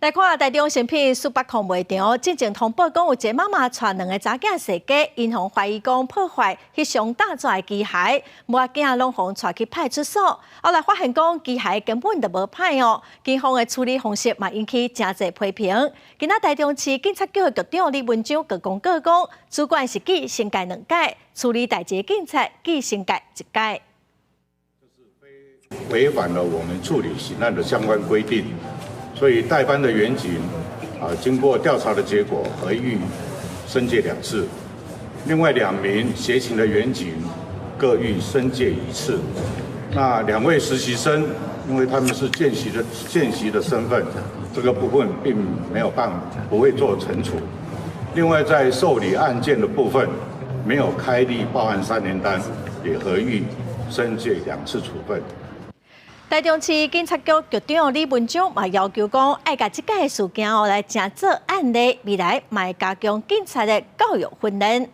來看台中誠品蘇北礦賣場，進前通報講有一个媽媽帶兩个查囝踅街，𪜶予懷疑講破壞翕相膽紙的機械，母仔囝攏予帶去派出所。後來發現講機械根本就無歹哦，警方的處理方式嘛引起誠濟批評。今仔台中市警察局的局長李文章閣公告講，主管是記懲戒兩屆，處理代誌的警察記懲戒一屆。違反了我們處理刑案的相關規定。所以帶班的員警啊，經過調查的結果，核予申誡兩次；另外兩名協勤的員警各予申誡一次。那兩位實習生，因為他們是見習的身份，這個部分並沒有辦法，不會做懲處。另外在受理案件的部分，沒有開立報案三聯單，也核予申誡兩次處分。台中市警察局局長李文章嘛要求講，愛共這擺的事件哦來成做案例，未來嘛會加強警察的教育訓練。